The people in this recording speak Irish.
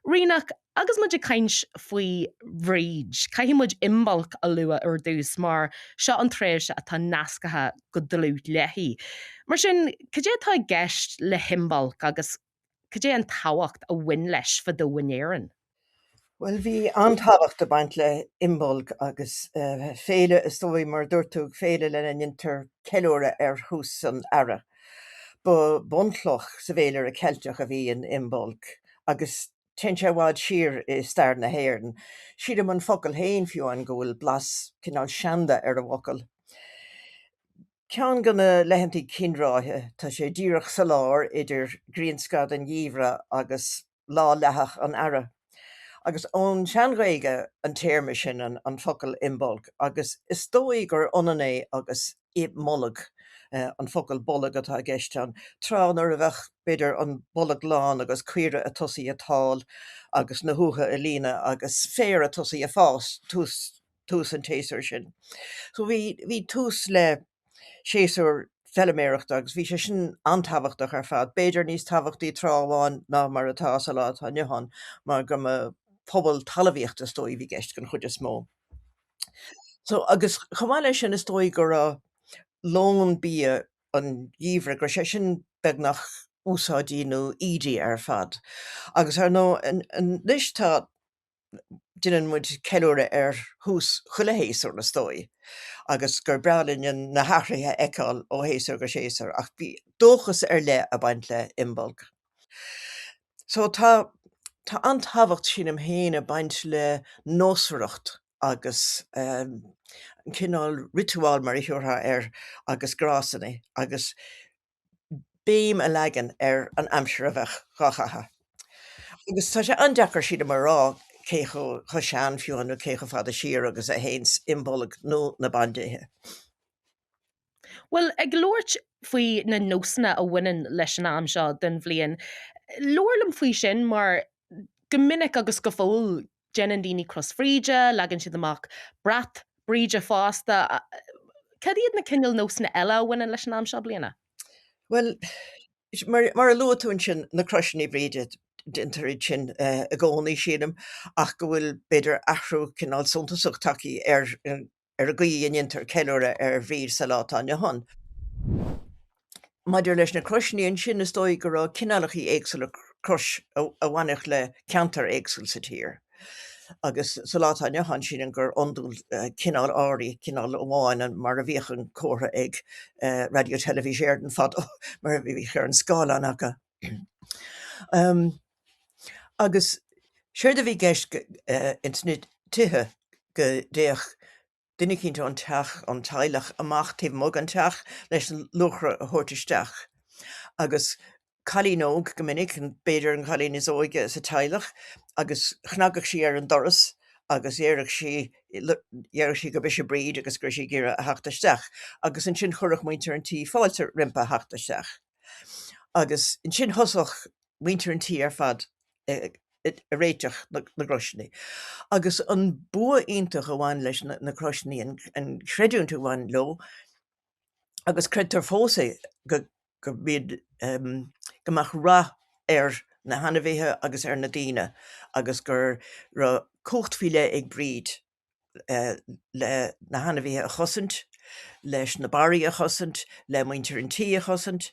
Ríonach, agus muid ag caint faoi Bhríd, caithfidh muid Imbolc a lua ar dtús mar seo an tréimhse atá nasctha go dlúth léi. Mar sin, cad é atá i gceist le hImbolc agus cad é an tábhacht a bhain leis fadó in Éirinn? Bhuel, bhí an-tábhacht ag baint le Imbolc agus féile, is dóigh, mar a dúirt tú, féile lena ndéantar ceiliúradh ar thús an earraigh. Ba bunchloch sa bhféilire Ceilteach a bhí in Imbolc agus téann sé i bhfad siar i stair na hÉireann. Sílim an focal féin, fiú amháin, go bhfuil blas cineál seanda ar an bhfocal. Ceann de na laethantaí cinn ráithe, tá sé díreach sa lár idir grianscad an gheimhridh agus lá leathach an earraigh. Agus ón Sean-Ghaeilge an téarma sin, an focal Imbolc, agus is dóigh gur ionann é agus i mbolg, an focal bolg atá i gceist ann, tráth nuair a bheadh, b'fhéidir, an bolg lán agus caora ag tosaí ag tál agus na huatha ag líonadh agus féar ag tosaí ag fás, tús, tús an tséasúir sin. So bhí, bhí tús le séasúr feilméarachta agus bhí sé sin an-tábhachtach ar fad, b'fhéidir níos tábhachtaí tráth amháin ná mar atá sa lá atá inniu ann mar go mba pobal talmhaíochta is dóigh a bhí i gceist den chuid is mó. So, agus chomh maith leis sin is dóigh go raibh lón bia an gheimhridh, go raibh sé sin beagnach úsáidí nó ídithe ar fad. Agus ar ndóigh anois tá, déanann muid ceiliúradh ar thús chuile shéasúr is dóigh agus gur breá linn na hathruithe a fheiceáil ó shéasúr go séasúr ach bhí dóchas ar leith ag baint le Imbolc. So tá, tá an-tábhacht sílim féin ag baint le nósmhaireacht agus an cineál ritual mar a thiúrfá air agus gnásanna agus béim a leagan ar an aimsir a bheadh dhá chaitheamh. Agus tá sé an-deacair sílim a rá cé chomh sean fiú nó cé chomh fada siar agus a théanns Imbolc nó na bandéithe. Bhuel, ag labhairt faoi na nósanna a bhaineann leis an am seo den bhliain, labhair liom faoi sin mar go minic agus go fóill déanann daoine cros Bhríde, leagann siad amach brat Bríde fosta. Cad iad na cineál nósanna eile a bhaineann leis an am seo bliana? Bhuel, mar a luaigh tú ansin, na croiseanna Bríde, déantar iad sin i gcónaí, sílim, ach go bhfuil, b'fhéidir, athrú cineál suntasach tagtha ar an ar an gcaoi a ndéantar ceiliúradh ar Bhríd sa lá atá inniu ann. Maidir leis na croiseanna ansin, is dóigh go raibh cineálacha éagsúla crois a bhainfeadh le ceantar éagsúil sa tír. Agus sa lá atá inniu ann, sílim gur iondúil cineál áirithe, cineál amháin, mar a bhíodh an comhartha ag Raidió Teilifís Éireann fadó, mar a bhíodh ar an scáileán acu. Agus séard a bhí i gceist ins na tithe go dtéadh duine eicínt ón teach, ón teaghlach, amach taobh amuigh den teach leis an luachra a thabhairt isteach. Agus cailín óg go minic, b'fhéidir an cailín is óige sa teaghlach, agus chnagadh sí ar an doras agus dhéarfadh sí, dhéarfadh sí gurb ise Bríd agus go raibh sí ag iarraidh a theacht isteach. Agus ansin chuirfeadh muintir an tí fáilte roimpi a theacht isteach. Agus ansin thosódh muintir an tí ar fad ag réiteach na gcroiseanna. Agus an bua iontach a bhain leis na croiseanna, an chreidiúint a bhain leo, agus creidtear fós é, go mbíonn, go mbeadh rath ar na hainmhithe agus ar na daoine agus go raibh cumhacht faoi leith ag Bríd le na hainmhithe a chosaint, leis na barraí a chosaint, le muintir an tí a chosaint.